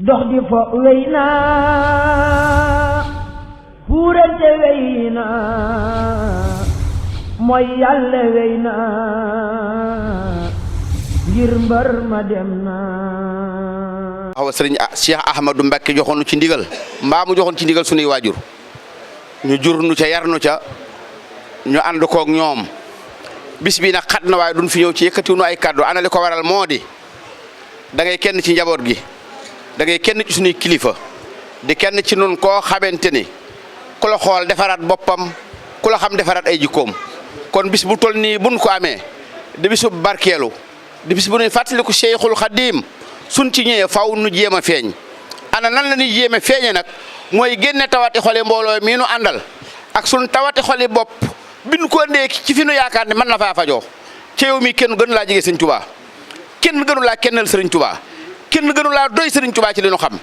dox di fo wey na puurante wey na mooy yàlla wey na ngir mbër ma dem na. waaw sëriñ Cheikh Ahmadou Mbacké joxoon nu ci ndigal mbaa mu joxoon ci ndigal sunuy waajur ñu jur nu ca yar nu ca ñu ànd koog ñoom bis bi nag xat na waaye duñ fi ñëw ci yëkkatiw nu ay kàddu ana li ko waral moo di da ngay kenn ci njaboot gi da ngay kenn ci sunuy kilifa di kenn ci nun koo xamante ni ku la xool defaraat boppam ku la xam defaraat ay jikkoom kon bis bu tol nii buñ ko amee di bisu barkeelu di bis bu ñuy fàttaliku Cheikhul Khadim suñ ci ñëwee faw nu jéem a feeñ ana nan la ñuy jéem a feeñe nag mooy génne tawati xoli mbooloo mii nu àndal ak suñ tawati xoli bopp bin ko ndee ci fi nu yaakaar ne mën na faa fajoo ci yow mi kenn gënu laa jege Sëriñ Tuubaa kenn gënu laa kennal Sëriñ Tuubaa kenn gënu laa doy Sëriñ Tuubaa ci li nu xam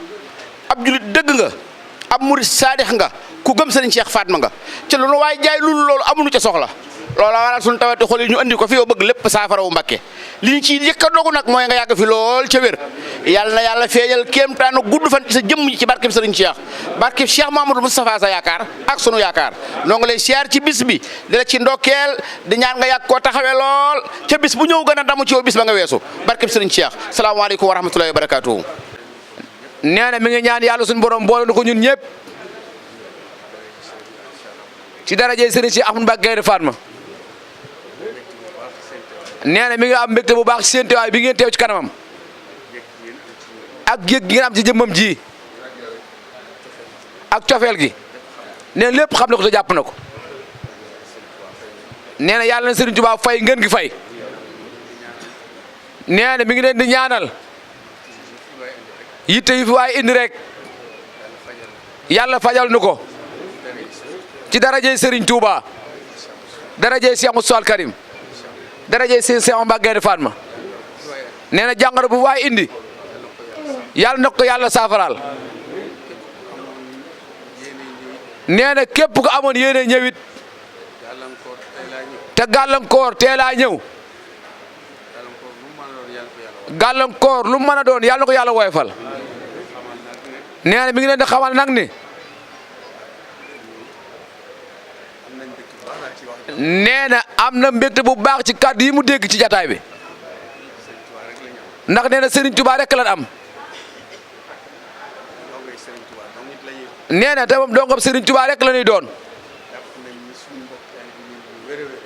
ab julit dëgg nga ab murid saadix nga ku gëm Sëriñ Cheikh Fatma nga ci lu nu waay jaay loolu amuñu ca soxla loola waral suñu tawati xol yi ñu andi ko fi yow bëgg lépp saafara wu Mbàkke li ñu ciy njëkk a dogu nag mooy nga yàgg fi lool ca wér yàlla na yàlla feeñal kéemtaanu gudd fan ci sa jëmm ji ci barkeb Sëriñ Cheikh barkeb Cheikh Mamadou Moustapha sa yaakaar ak sunu yaakaar noo ngi lay siyaar ci bis bi di la ci ndokkeel di ñaan nga yàgg koo taxawee lool ca bis bu ñëw gën a damu ci yow bis ba nga weesu barkeb Sëriñ Cheikh salaamaaleykum wa rahmatullahi wa barakaatuhu. nee na mi ngi ñaan yàlla suñu borom boole na ko ñun ñëpp ci daraje Sëriñ Cheikh Ahmadou Mbacké Gaïndé Fatma nee na mi ngi am mbégte bu baax ci seen teewaay bi ngeen teew ci kanamam ak yëg gi ngeen am ci jëmmam ji ak cofeel gi nee na lépp xam na ko te jàpp na ko nee na yàlla na Sëriñ Tuubaa fay ngeen gi fay nee na mi ngi leen di ñaanal yitte yi fi waaye indi rek yàlla fajal nu ko ci darajey Sëriñ Tuubaa darajey Cheikh Moustapha Al Karim darajey Cheikh Ahmadou Mbacké Gaïndé Fatma nee na jàngoro bu waay indi yàlla na ko yàlla saafaraal nee na képp ko amoon yéene ñëwit te gàllankoor teelaa ñëw gàllankoor lu mu mën a doon yàlla na ko yàlla woyofal nee na mi ngi leen di xamal nag ni nee na am na mbégte bu baax ci kàddu yi mu dégg ci jataay bi ndax nee na Sëriñ Tuubaa rek lan am nee na te moom dongam Sëriñ Tuubaa rek la ñuy doon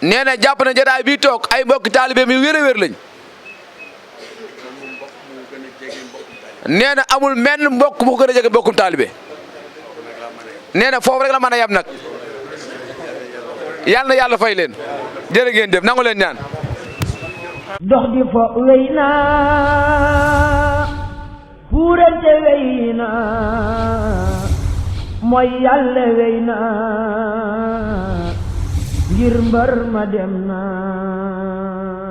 nee na jàpp na jataay bi toog ay mbokki taalibe mi wér a wér lañ nee na amul menn mbokk mu ko gën a jege mbokkum taalibe nee na foofu rek la mën a yem nag yàlla na yàlla fay leen jërë ngeen def nangu leen ñaan. dox di fo wey na puurante wey na mooy yàlla wey na ngir mbër ma dem na.